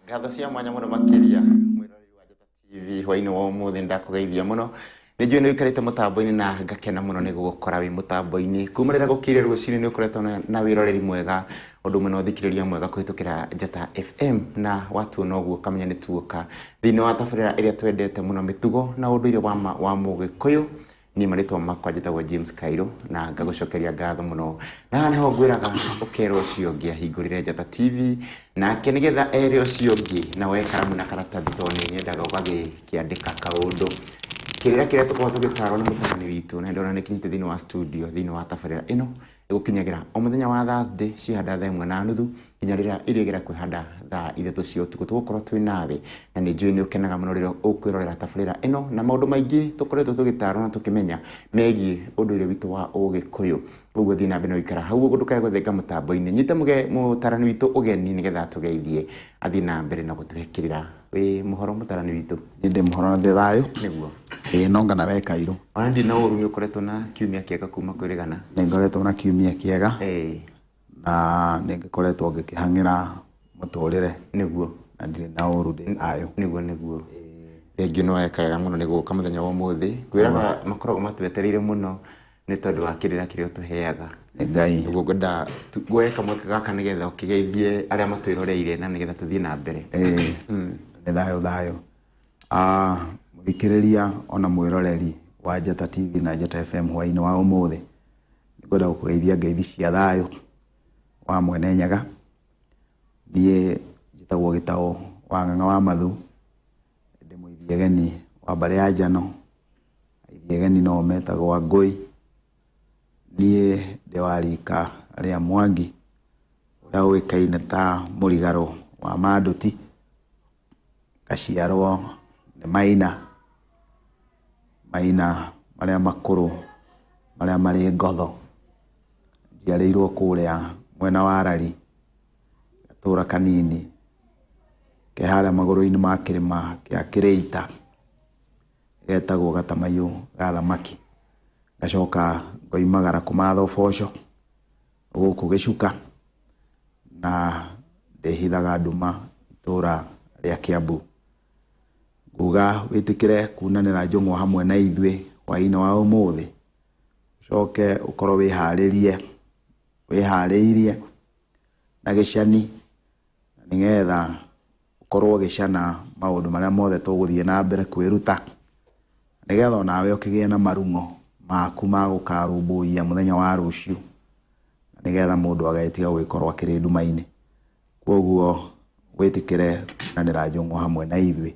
Ngatho cia mwanya mũno makĩria mwĩroreri wa Njata TV hwainĩ wa ũmũthĩ ndakũgeithia mũno. Nĩ njũĩ nĩ ũikarĩte mũtambo-inĩ na ngakena mũno nĩ gũgũkora wĩ mũtambo-inĩ. Kuma rĩrĩa gũkĩire rũcinĩ nĩ ũkoretwo na wĩroreri mwega ũndũ ũmwe na ũthikĩrĩria mwega kũhĩtũkĩra Njata FM na watuona ũguo ũkamenya nĩ tuoka thĩinĩ wa tabarĩra ĩrĩa twendete mũno mĩtugo na ũndũire wa ma wa Mũgĩkũyũ. Niĩ marĩtwa makwa njĩtagwo James Kairũ na ngagũcokeria ngatho mũno. Na haha nĩho ngwĩraga ũkera ũcio ũngĩ ahingũrĩre Njata TV nake nĩgetha ere ũcio ũngĩ na woe karamu na karatathi tondũ nĩ nyendaga ũgagĩkĩandĩka kaũndũ. Kĩrĩra kĩrĩa tũkoragwo tũgĩtarwo nĩ mũtarani witũ na nĩndona nĩkinyĩte thĩinĩ wa studio thĩinĩ wa tabarĩra ĩno ĩgũkinyagĩra o mũthenya wa Thursday ciĩhanda thaa ĩmwe na nuthu nginya rĩrĩa irĩgĩra kwĩhanda thaa ithatũ cia ũtukũ. Tũgũkorwo twĩ nawe na nĩ njũĩ nĩ ũkenaga mũno rĩrĩa ũkwĩrorera tabarĩra ĩno na maũndũ maingĩ tũkoretwo tũgĩtarwo na tũkĩmenya megiĩ ũndũire witũ wa Ũgĩkũyũ. Ũguo thiĩ na mbere na gũikara hau ũguo ndũkae gũthenga mũtambo-inĩ. Nyite mũtarani witũ ũgeni nĩgetha atũgeithie athiĩ na mbere na gũtũhe kĩrĩra. Wĩ mũhoro mũtarani witũ? Niĩ ndĩ mũhoro na ndĩ thayũ. Nĩguo. Ĩĩ nonga na we Kairũ. Ona ndirĩ na ũru nĩ ũkoretwo na kiumia kĩega kuma kwĩrĩgana. Nĩ ngoretwo na kiumia kĩega. Ĩĩ. Na nĩ ngĩkoretwo ngĩkĩhang'ĩra mũtũrĩre. Nĩguo. Na ndirĩ na ũru ndĩ thayũ. Nĩguo nĩguo. Thengiũ nĩ weka wega mũno nĩ gũka mũthenya wa ũmũthĩ. Ngwĩraga makoragwo matwetereire mũno nĩ tondũ wa kĩrĩra kĩrĩa ũtũheaga. Nĩ Ngai. Ũguo ngwenda nguoye kamweke gaka nĩgetha ũkĩgeithie arĩa matwĩroreire na nĩgetha tũthiĩ na mbere. Ĩĩ. Nĩ thayũ thayũ. Ah, mũthikĩrĩria ona mwĩroreri wa Njata TV na Njata FM hwainĩ wa ũmũthĩ. Nĩngwenda gũkũgeithia ngeithi cia thayũ wa Mwene Nyaga. Niĩ njĩtagwo Gĩtaũ wa Ng'ang'a wa Mathu, ndĩ mũithiegeni wa mbarĩ ya Njano. Aithiegeni no metagwo Angũi. Niĩ ndĩ wa rika rĩa Mwangi ũrĩa ũĩkaine ta Mũrigarũ wa Manduti. Ngaciarwo nĩ Maina, Maina marĩa makũrũ, marĩa marĩ ngotho. Njiarĩirwo kũrĩa mwena wa Rari, gatũra kanini ke harĩa magũrũ-inĩ ma kĩrĩma kĩa Kĩrĩita, getagwo Gatamaiyũ ga thamaki. Ngacoka ngoimagara kũmatha ũboco gũkũ Gĩcuka, na ndĩhithaga nduma itũra rĩa Kiambu. Nguga wĩtĩkĩre kunanĩra njũng'wa hamwe na ithuĩ hwaĩ-inĩ wa ũmũthĩ, ũcoke ũkorwo wĩharĩrie, wĩharĩirie na gĩcani nĩgetha ũkorwo ũgĩcana maũndũ marĩa mothe tũgũthiĩ na mbere kwĩruta, nĩgetha onawe ũkĩgĩe na marung'o maku ma gũkarũmbũiya mũthenya wa rũciũ, nĩgetha mũndũ agetiga gũgĩkorwo akĩrĩ nduma-inĩ. Koguo wĩtĩkĩre kunanĩra njũng'wa hamwe na ithuĩ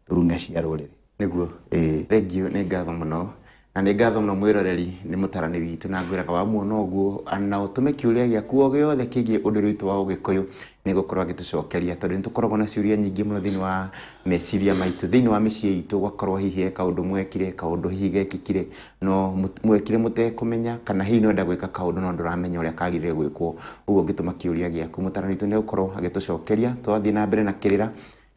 tũrung'e cia rũrĩrĩ. Nĩguo. Ĩĩ. Thengiũ, nĩ ngatho mũno. Na nĩ ngatho mũno mwĩroreri nĩ mũtarani witũ na ngwĩraga wamuona ũguo na ũtũme kĩũria gĩaku o gĩothe kĩgiĩ ũndũire witũ wa ũgĩkũyũ nĩ egũkorwo agĩtũcokeria tondũ nĩ tũkoragwo na ciũria nyingĩ mũno thĩinĩ wa meciria maitũ thĩinĩ wa mĩciĩ itũ ũgakorwo hihi he kaũndũ mwekire kaũndũ hihi gekĩkire no mwekire mũtekũmenya kana hihi nĩ ũrenda gwĩka kaũndũ no ndũramenya ũrĩa kagĩrĩire gwĩkwo ũguo ũngĩtũma kĩũria gĩaku mũtarani witũ nĩ egũkorwo agĩtũcokeria twathiĩ na mbere na kĩrĩra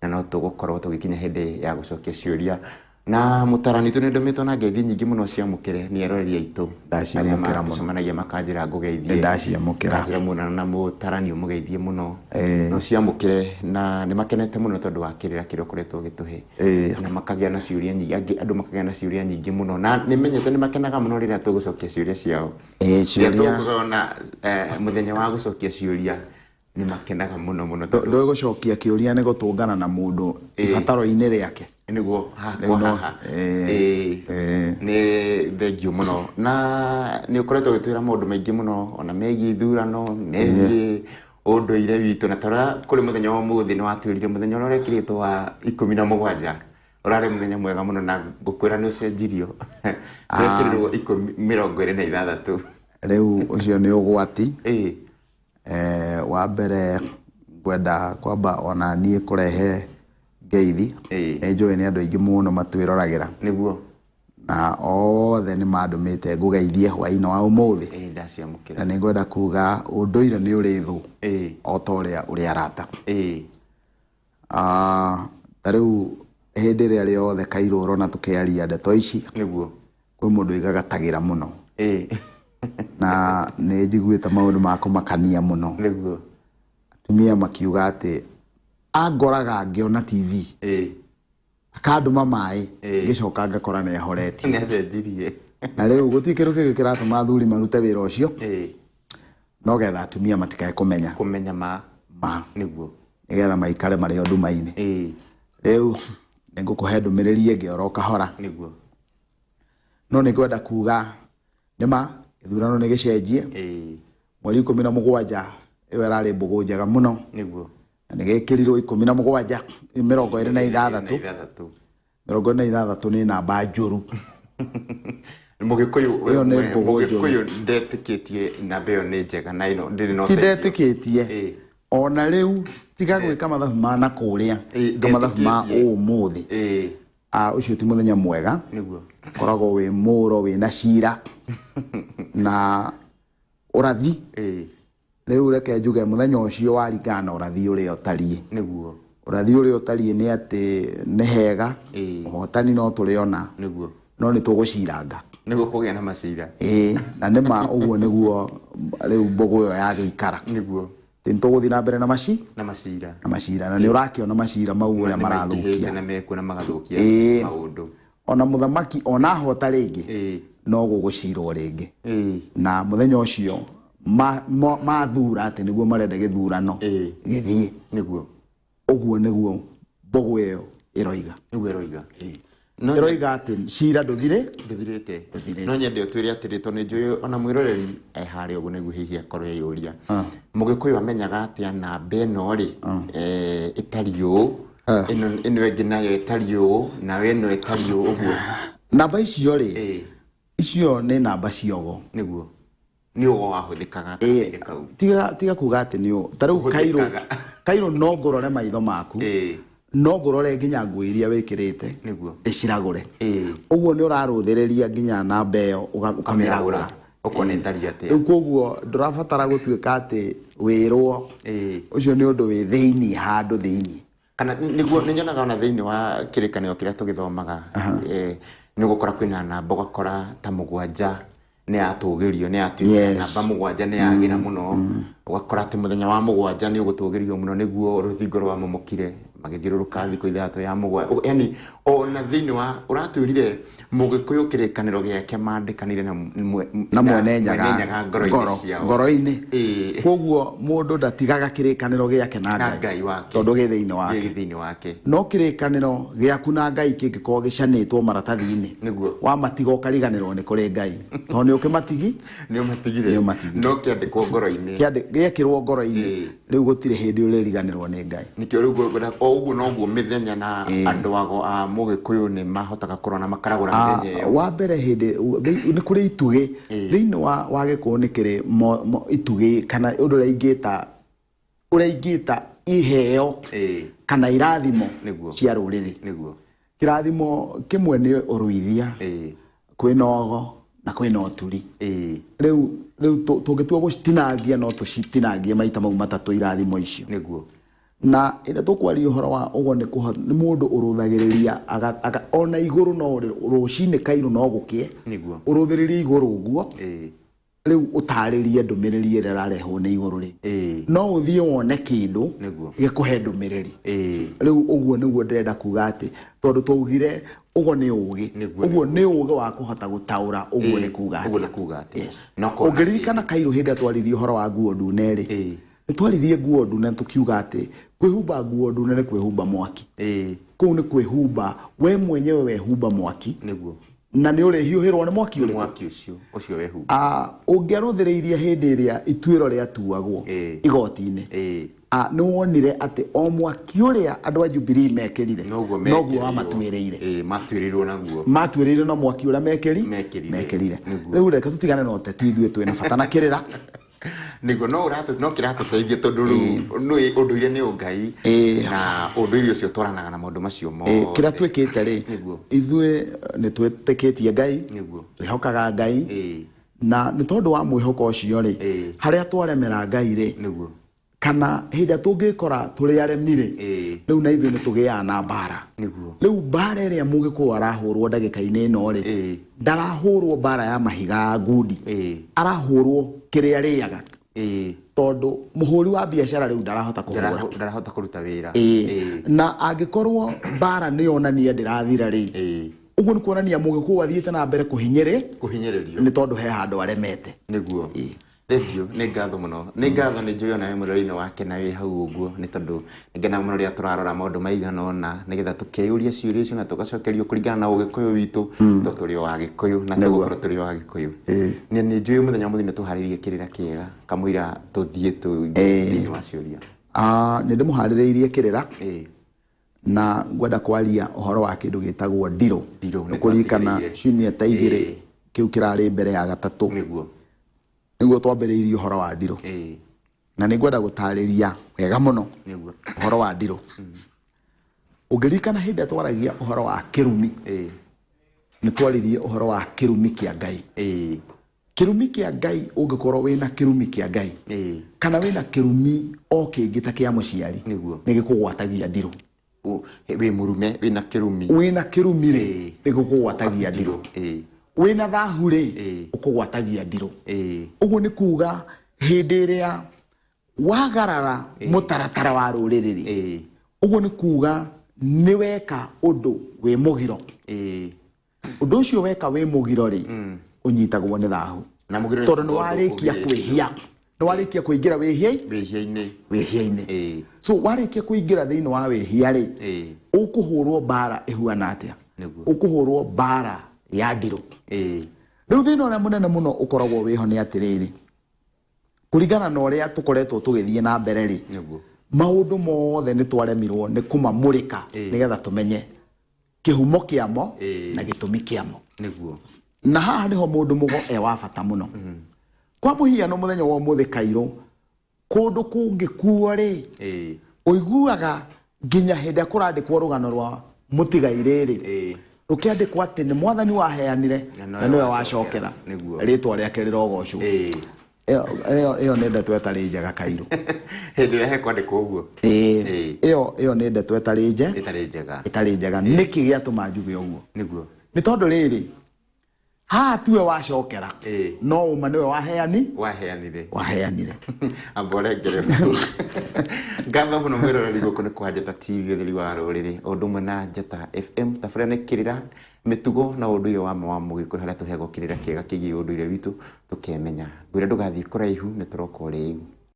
na no tũgũkorwo tũgĩkinya hĩndĩ ya gũcokia ciũria na mũtarani witũ nĩ ndũmĩtwo na ngeithi nyingĩ mũno ciamũkĩre nĩ eroreri aitũ Ndaciamũkĩra arĩa mũno. matũcemanagia makanjĩra ngũgeithie Nĩ ndaciamũkĩra. Makanjĩra muonana na mũtarani ũmũgeithie mũno Ĩĩ. no ciamũkĩre na nĩ makenete mũno tondũ wa kĩrĩra kĩrĩa ũkoretwo ũgĩtũhe Ĩĩ. na makagĩa na ciũria nyingĩ angĩ andũ makagĩa na ciũria nyingĩ mũno na nĩ menyete nĩ makenaga mũno rĩrĩa tũgũcokia ciũria ciao Ĩĩ, rĩrĩa ciũria tũgũkorwo na mũthenya wa gũcokia ciũria nĩ makenaga mũno mũno tondũ Ndũĩ gũcokia kĩũria nĩ gũtũngana na mũndũ ibataro-inĩ rĩake. Nĩguo hakwa Rĩu no- haha. Ĩĩ, Ĩĩ. ĩĩ. Nĩ thengiũ mũno na nĩ ũkoretwo ũgĩtwĩra maũndũ maingĩ mũno ona megiĩ ithurano megiĩ ũndũire witũ na torĩa kũrĩ mũthenya wa ũmũthĩ nĩ watwĩrire mũthenya ũrĩa ũrekĩrĩtwo wa 17 ũrarĩ mũthenya mwega mũno na ngũkwĩra nĩ ũcenjirio twekĩrirwo 26. Rĩu ũcio nĩ ũgwati. Ĩĩ. Wa mbere ngwenda kwamba ona niĩ kũrehe ngeithi. Ĩĩ. Nĩ njũĩ nĩ andũ aingĩ mũno matwĩroragĩra. Nĩguo. Na othe nĩ mandũmĩte ngũgeithie hwaĩ-inĩ wa ũmũthĩ. Ĩĩ ndaciamũkĩra. Na nĩ ngwenda kuga ũndũire nĩ ũrĩ thũ. Ĩĩ. O ta ũrĩa ũrĩ arata. Ĩĩ. Ta rĩu hĩndĩ ĩrĩa rĩothe Kairũ ũrona tũkĩaria ndeto ici. Nĩguo. Kwĩ mũndũ wĩgagatagĩra mũno. Ĩĩ. Na nĩ njiguĩte maũndũ ma kũmakania mũno. Nĩguo. Atumia makiuga atĩ Angoraga ngĩona TV, akandũma maĩ, ngĩcoka ngakora nĩ ahoretie. Nĩ acenjirie. Na rĩu gũtirĩ kĩndũ kĩngĩ kĩratũma athuri marute wĩra ũcio, no getha atumia matikae kũmenya. Kũmenya ma. Ma. Nĩguo. Nĩgetha maikare marĩ o nduma-inĩ. Rĩu nĩ ngũkũhe ndũmĩrĩri ĩngĩ oro kahora. Nĩguo. No nĩ ngwenda kuga nĩma gĩthurano nĩ gĩcenjie. Mweri 17 ĩyo ĩrarĩ mbũgũ njega mũno. Nĩguo. Na nĩ gĩkĩrirwo 17, 26. Ithathatũ. 26 nĩ namba njũru. Mũgĩkũyũ. Ĩyo nĩ mbũgũ njũru. Mũgĩkũyũ ndetĩkĩtie namba ĩyo nĩ njega na ĩno ndĩrĩ na Ti ũteithio. ndetĩkĩtie. Ona rĩu tiga gwĩka mathabu ma na kũrĩa, ĩka mathabu ma ndetĩkĩtie. ũmũthĩ. Ũcio ti mũthenya mwega. Nĩguo. Ũkoragwo wĩ mũro, wĩna cira na ũrathi. Rĩu reke njuge mũthenya ũcio waringana na ũrathi ũrĩa ũtariĩ. Nĩguo. Ũrathi ũrĩa ũtariĩ nĩ atĩ nĩ hega, ũhotani no tũrĩona. Nĩguo. No nĩ tũgũciranga. Nĩguo kũgĩa na macira. Na nĩ ma ũguo nĩguo rĩu mbũgũ ĩyo yagĩikara. Nĩguo. Atĩ nĩ tũgũthiĩ na mbere na Na macira. Na macira. Na nĩ ũrakĩona macira mau ũrĩa Nĩ maingĩhĩte marathũkia. na mekuo na magathũkia maũndũ. Ona mũthamaki ona ahota rĩngĩ, no gũgũcirwo rĩngĩ. Na mũthenya ũcio mathura atĩ nĩguo marenda gĩthurano gĩthiĩ. Nĩguo. Ũguo nĩguo mbũgũ ĩyo ĩroiga. Nĩguo ĩroiga. Ĩroiga atĩ cira ndũthire. Ndũthirĩte. Ndũthirĩte. No nyende ũtwĩre atĩrĩ, tondũ nĩ njũĩ ona mwĩroreri e harĩa ũguo nĩguo hihi akorwo eyũria. Mũgĩkũyũ amenyaga atĩa namba ĩno rĩ, ĩtariĩ ũũ, ĩno ĩngĩ nayo ĩtariĩ ũũ, nayo ĩno ĩtariĩ ũũ, ũguo. Namba icio rĩ, icio nĩ namba ciogo. Nĩguo. Nĩ ũgo wahũthĩkaga gatagatĩ kau. Tiga kuga atĩ nĩ ũgo. Ta rĩu Kairũ, Ũhũthĩkaga. Kairũ no ngũrore maitho maku. No ngũrore nginya nguo iria wĩkĩrĩte. Nĩguo. Ndĩciragũre. Ũguo nĩ ũrarũthĩrĩria nginya namba ĩyo ũkamĩragũra. Ũkona ĩtariĩ atĩa. Rĩu koguo ndũrabatara gũtuĩka atĩ wĩrwo. Ũcio nĩ ũndũ wĩ thĩiniĩ, handũ thĩiniĩ. Kana nĩguo nĩ nyonaga ona thĩiniĩ wa kĩrĩkanĩro kĩrĩa tũgĩthomaga, nĩ ũgũkora kwĩna namba ũgakora ta mũgwanja nĩ yatũgĩrio, nĩ yatuĩka namba mũgwanja nĩ yagĩra mũno. Ũgakora atĩ mũthenya wa mũgwanja nĩ ũgũtũgĩrio mũno nĩguo rũthingo rwamomokire, magĩthiũrũrũka thikũ ithathatũ ya mũgwanja. Yani ona thĩiniĩ wa ũratwĩrire mũgĩkũyũ kĩrĩkanĩro gĩake mandĩkanire na Na Mwene Nyaga Mwene Nyaga ngoro-inĩ ciao. Ngoro-inĩ. Koguo mũndũ ndatigaga kĩrĩkanĩro gĩake na Na Ngai. Ngai wake. Tondũ gĩ thĩiniĩ wake. Gĩ thĩiniĩ wake. No kĩrĩkanĩro gĩaku na Ngai kĩngĩkorwo gĩcanĩtwo maratathi-inĩ. Nĩguo. Wamatiga ũkariganĩrwo nĩ kũrĩ Ngai. Tondũ nĩ ũkĩmatigi? Nĩ ũmatigire. Nĩ ũmatigire. No kĩandĩkwo ngoro-inĩ. Gĩekĩrwo ngoro-inĩ. Rĩu gũtirĩ hĩndĩ ũrĩriganĩrwo nĩ Ngai. Nĩkĩo rĩu o ũguo noguo mĩthenya na andũ ago a mũgĩkũyũ nĩ mahotaga kũrora makaragũra mĩthenya ĩyo. Wa mbere hĩndĩ, nĩ kũrĩ itugĩ. Thĩinĩ wa gĩkũyũ nĩ kĩrĩ itugĩ kana ũndũ ũrĩa ingĩta, ũrĩa ingĩta iheo kana irathimo cia rũrĩrĩ. Nĩguo. Kĩrathimo kĩmwe nĩ ũruithia, kwĩna ogo na kwĩna ũturi. Rĩu tũngĩtua gũcitinangia no tũcitinangie maita mau matatũ irathimo icio. Nĩguo. Na ĩrĩa tũkwaria ũhoro wa ũguo nĩ nĩ mũndũ ũrũthagĩrĩria ona igũrũ no rũcinĩ kairũ no gũkĩe. Nĩguo. Ũrũthĩrĩrie igũrũ ũguo. Rĩu ũtarĩrie ndũmĩrĩri ĩrĩa ĩrarehwo nĩ igũrũ rĩ. No ũthiĩ wone kĩndũ Nĩguo. gĩkũhe ndũmĩrĩri. Rĩu ũguo nĩguo ndĩrenda kuga atĩ tondũ twaugire ũguo nĩ ũgĩ. Nĩguo, Ũguo nĩ ũgĩ wa kũhota gũtaũra ũguo nĩ kuga Ũguo atĩa. nĩ kuga atĩa. Yes. No kona Ũngĩririkana Kairũ hĩndĩ ĩrĩa twaririe ũhoro wa nguo ndune rĩ, nĩ twaririe nguo ndune tũkiuga atĩ kwĩhumba nguo ndune nĩ kwĩhumba mwaki. Kũu nĩ kwĩhumba, we mwenyewe wehumba mwaki. Nĩguo. Na nĩ ũrĩhiũhĩrwo nĩ mwaki ũrĩkũ? Mwaki ũcio wehumba. Ũngĩarũthĩrĩirie hĩndĩ ĩrĩa ituĩro rĩatuagwo igoti-inĩ, nĩ wonire atĩ o mwaki ũrĩa andũ a Jubilee mekĩrire, Noguo noguo mekĩrĩirwo. wamatuĩrĩire. Matuĩrĩirwo naguo. Matuĩrĩirwo na mwaki ũrĩa Mekĩrire. mekĩrire. Nĩguo. Rĩu reke tũtigane na ũteti ithuĩ twĩna bata na kĩrĩra. Nĩguo, no kĩratũteithia tondũ rĩu nĩ ũndũire nĩ ũngai na ũndũire ũcio ũtwaranaga na maũndũ macio mothe. Kĩrĩa twĩkĩte rĩ, Nĩguo. ithuĩ nĩ twĩtĩkĩtie Ngai, Nĩguo. twĩhokaga Ngai, na nĩ tondũ wa mwĩhoko ũcio rĩ, harĩa twaremera Ngai rĩ, Nĩguo. kana hĩndĩ ĩrĩa tũngĩkora tũrĩ aremi rĩ, rĩu na ithuĩ nĩ tũgĩaga na mbara. Nĩguo. Rĩu mbara ĩrĩa mũgĩkũyũ arahũrwo ndagĩka-inĩ ĩno rĩ, ndarahũrwo mbara ya mahiga ya ngundi. Arahũrwo kĩrĩa arĩaga. Tondũ mũhũri wa biacara rĩu ndarahota kũhũra. Ndarahota kũruta wĩra. Ĩĩ. Na angĩkorwo mbara nĩ yonania ndĩrathira rĩ, ũguo nĩ kuonania Mũgĩkũyũ athiĩte na mbere kũhinyĩrĩ Kũhinyĩrĩrio. Nĩ tondũ he handũ aremete. Nĩguo. Thengiũ, nĩ ngatho mũno. Nĩ ngatho nĩ njũĩ onawe mũrori-inĩ wake na wĩ hau ũguo nĩ tondũ nĩ ngenaga mũno rĩrĩa tũrarora maũndũ maigana ũna nĩgetha tũkeyũria ciũria icio na tũgacokerio kũringana na Ũgĩkũyũ witũ tondũ tũrĩ o Agĩkũyũ na tũgũkorwo tũrĩ o Agĩkũyũ. Nĩ nĩ njũĩ mũthenya wa ũmũthĩ nĩ tũharĩirie kĩrĩra kĩega kamũira tũthiĩ tũingĩre thĩinĩ wa ciũria. Ah, nĩ ndĩmũharĩrĩirie kĩrĩra na ngwenda kwaria ũhoro wa kĩndũ gĩtagwo ndirũ. Ndirũ, nĩ Ũkũririkana twatigĩrĩire. ciumia ta igĩrĩ kĩu kĩrarĩ mbere ya gatatũ nĩguo twambĩrĩirie ũhoro wa ndirũ. Na nĩ ngwenda gũtarĩria wega mũno ũhoro wa ndirũ. Ũngĩririkana hĩndĩ ĩrĩa twaragia ũhoro wa kĩrumi, nĩ twaririe ũhoro wa kĩrumi kĩa Ngai. Kĩrumi kĩa Ngai, ũngĩkorwo wĩna kĩrumi kĩa Ngai kana wĩna kĩrumi o kĩngĩ ta kĩa mũciari, nĩ gĩkũgwatagia ndirũ. Wĩ mũrume wĩna kĩrumi. Wĩna kĩrumi rĩ, nĩ gĩkũgwatagia ndirũ. Wĩna thahu rĩ, ũkũgwatagia ndirũ. Ũguo nĩ kuga hĩndĩ ĩrĩa wagarara mũtaratara wa rũrĩrĩ rĩ, ũguo nĩ kuga nĩ weka ũndũ wĩ mũgiro. Ũndũ ũcio weka wĩ mũgiro rĩ, ũnyitagwo nĩ thahu. Na mũgiro nĩ Tondũ nĩ kuga ũndũ warĩkia ũgirĩtio. Kwĩhia, nĩ warĩkia kũingĩra wĩhia Wĩhia-inĩ. Wĩhia-inĩ. So warĩkia kũingĩra thĩinĩ wa wĩhia rĩ, ũkũhũrwo mbara ĩhuana atĩa? Ũkũhũrwo mbara ya ndirũ. Rĩu thĩna ũrĩa mũnene mũno ũkoragwo wĩho nĩ atĩrĩrĩ, kũringana na ũrĩa tũkoretwo tũgĩthiĩ na mbere rĩ, maũndũ mothe nĩ twaremirwo nĩ kũmamũrĩka nĩgetha tũmenye kĩhumo kĩamo na gĩtũmi kĩamo. Na haha nĩho mũndũ mũgo e wa bata mũno. Kwa mũhiano, mũthenya wa ũmũthĩ, kairũ kũndũ kũngĩkuo rĩ, ũiguaga nginya hĩndĩ ĩrĩa kũrandĩkwo rũgano rwa mũtigairĩ rĩ, rũkĩandĩkwo atĩ nĩ Mwathani waheanire na na nowe nĩwe wacokera. Wacokera. Rĩtwa rĩake rĩrogocwo. Ĩyo nĩ ndeto ĩtarĩ njega, kairũ. Hĩndĩ ĩrĩa hekwandĩkwo ũguo. Ĩyo nĩ ndeto ĩtarĩ nje ĩtarĩ njega. Ĩtarĩ njega. Nĩkĩ gĩatũma njuge ũguo? Nĩ tondũ rĩrĩ, haha tiwe wacokera, no ũma nĩwe waheani Waheanire. Waheanire. Amba ũrengere. Ngatho mũno mwĩroreri, gũkũ nĩ kwa Njata TV, ũtheri wa rũrĩrĩ, o ũndũ ũmwe na Njata FM. Tabarĩra nĩ Kĩrĩra, mĩtugo na ũndũire wa ma wa Mũgĩkũyũ, harĩa tũheagwo kĩrĩra kĩega kĩgiĩ ũndũire witũ tũkemenya. Ngwĩra ndũgathiĩ kũraihu, nĩ tũroka o rĩu.